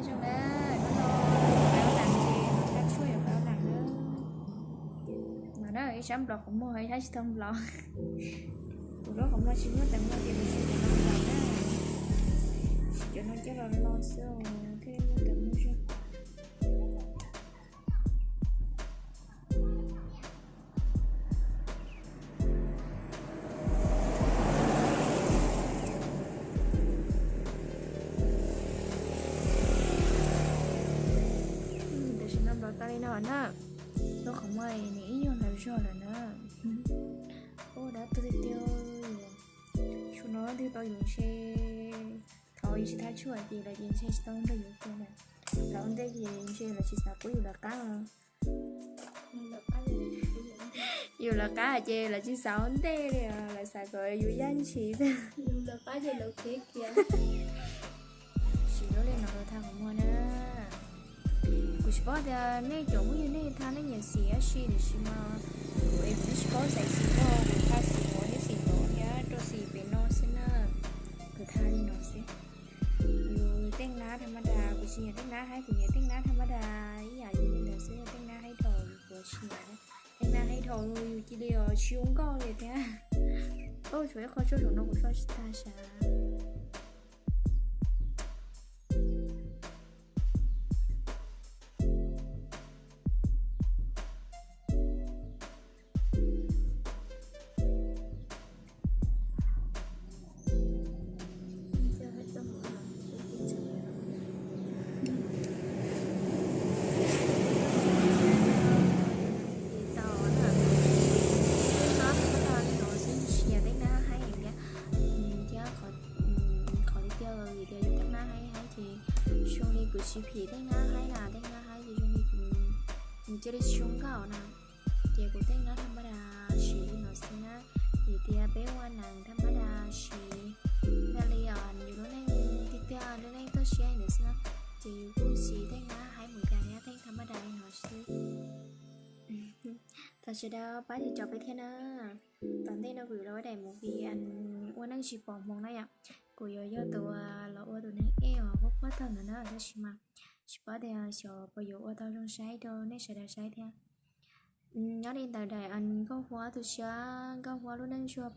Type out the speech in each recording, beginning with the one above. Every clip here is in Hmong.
Zoo na, no no, pab lam ces no pab tshuaj yuav pab lam na. No na, ib sab nplaum qhov muag, ib sab tsis tau nplaum. Kuv lub qhov muag tsis muaj teev muag ces kuv siv cov no nplaum na. Siv cov no coj los no xwb thiaj muaj teev muaj zog. Tam sim no nplaum tau li no na. Lub qhov muag nws ib nyuag nplaum zog lawm na. Ua dab tuag tiag tiag. Tshuaj no twb tau yus ntshe, thaum yus tsis thab tshuaj ces lawv ces ntshe tsis tau nrog yus ua na. Lawv ua ntej ces ntshe lawv tsis xav pub yus lawv qab. Yus lawv qab ces lawv tsis xav ua ntej li, lawv xav kom yus yaj ntshis. Siv lub li no los thaj qhov muag na. Kuv tsis paub tias nej cov phooj ywg nej thaj nej nyiam xim dab tsi tiam sis mas kuv es kuv tsis paub xaiv xim rau, kuv thaj xim uas neb xim nkaus thiab rau xim pem no xwb na. Kuv thaj li no xwb. Yus teej nab tham ma das, kuv tsis nyiam teej nab haib, kuv nyiam teej nab tham ma das ib yam yus li ntawd xwb, teej nab haib dhau kuv tsis nyiam. Teej nab haib dhau yus cia li tsis zoo nkauj li thiab. Tshuav ib qho tshuaj saum no kuv soj tsis tag sav. Tau na, no xwb tsis yog teej nab haib thiab, thiab qhov tiag tiag vim tias yus teej nab haib haib ces zoo li kuv tsis phim teej nab haib na, teej nab haib ces zoo li kuv cia li tsis zoo nkauj na. Ces kuv teej nab tham ma das siv li no xwb na, vim tias peb ua neeg tham ma das siv thiaj li yus lub neej tiag tiag lub neej toj siab ntawd xwb na. Ces yus kuj siv teej nab haib mus cas thiab teej tham ma das li no xwb. Thov sawv daws pab caum peb thiab na. Tom ntej no kuv yuav los ua daim movie ua neej tsis pom hmoov na yom. Kuv yuav yog tus los ua tus neeg ej uas quaj quaj tag ntawd na, tab sis mas tsis paub tias xyov puas yuav ua tau zoo saib rau nej sawv daws saib thiab. Nyob li ntawd daim Nkauj Huab tu siab, Nkauj Huab lub neej tsuag,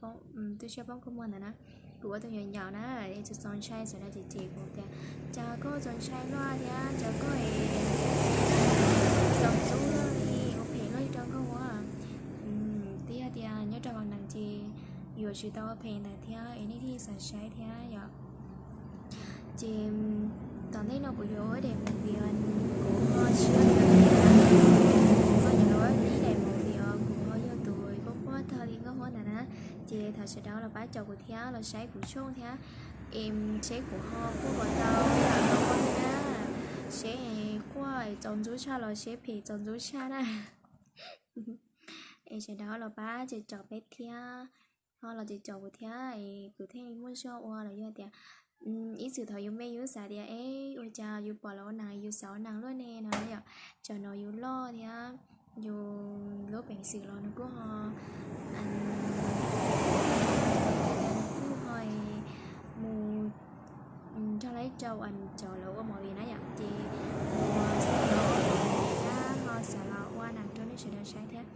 tu siab poob kua muag ntawd na. Kuv ua tus nyuam nyaum na, es txaus ntshai sawv daws cem cem kuv tias cas koj txaus ntshai luaj thiab cas koj es txaus ntxub luaj li, ua phem luaj li rau Nkauj Huab. Twb yog tias nyob rau hauv neeg ces yuav tsum tau ua phem ntawd thiab es nej thiaj xav saib thiab yom. Ces tom ntej no kuv yuav ua daim movie, kuv ho tsis yog tus, kuv ho yuav ua ib daim movie uas kuv ho yog tus quaj quaj tag li Nkauj Huab ntawd na. Ces thov sawv daws los pab caum kuv thiab los saib kuv tshooj thiab, es seb kuv ho quaj puas tau li Nkauj Huab na, seb quaj txaus ntxub tshaj los seb phem txaus ntxub tshaj na. Es sawv daws los pab caum peb thiab, ho los caum kuv thiab es kuv thiaj li muaj zog ua los yog tias ib txwm thaum yus me yus xav tias es ua cas yus pom lawv ua neeg yus xav ua neeg luaj ne no yom. Tsam no yus loj thiab yus lub peev xwm los nws kuj ho, kuj ho mus nrog lawv rau cov lawv ua movie na yom, ces kuv xav los, ho xav los ua neeg rau nej sawv daws saib thiab.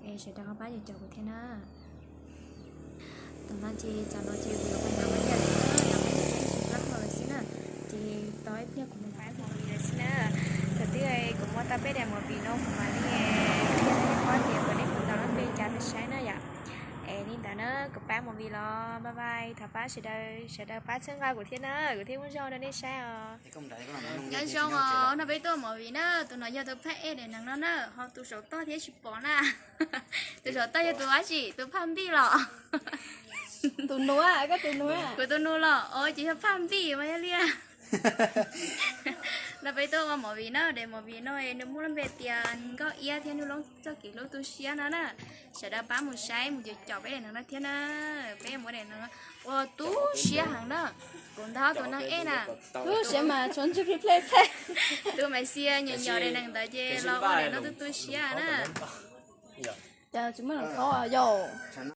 Es sawv daws ho pab caum kuv thiab na. Tam no ces tsam no ces kuv yuav mus nram vaj yam xwb na, nram vaj yam tsis plab hau lawm xwb na. Ces tau ib pliag kuv mus pab movie lawm xwb na. Thaum twg kuv muab tau peb daim movie no kuv mam li qhia nej paub tias kuv nej mus tau lub npe cas peb saib na yom. Es li ntawd na, kuv pab movie los bye bye, thov pab sawv daws, sawv daws pab txhawb nqa kuv thiab na, kuv thiaj muaj zog rau nej saib os. Nyob zoo os, no peb tuaj movie na, tus no yog tus phaj ej daim neeg no na, ho tus saum toj thiab tsis pom na. Tus saum toj yog tus dab tsi, tus phaj npij los? Tus nus, koj tus nus. Kuv tus nus los, o ces yog phaj npij mas yog li. No peb tuaj ua movie na, daim movie no nws muaj lub npe tias Nkauj Iab thiab Nuj Loob txoj kev hlub tu siab no na. Sawv daws pab mus saib mus caum caum peb daim neeg no thiab na. Peb muab daim neeg no ua tu siab heev na. Kuv ntag tus neeg ej na. Tu siab mas tshuav ntsuj plig plej plej. Tus Maiv Xia nyuam nyuam daim neeg ntawd ces los ua daim no tu tu siab na. Cas tsis muaj neeg khaub yom?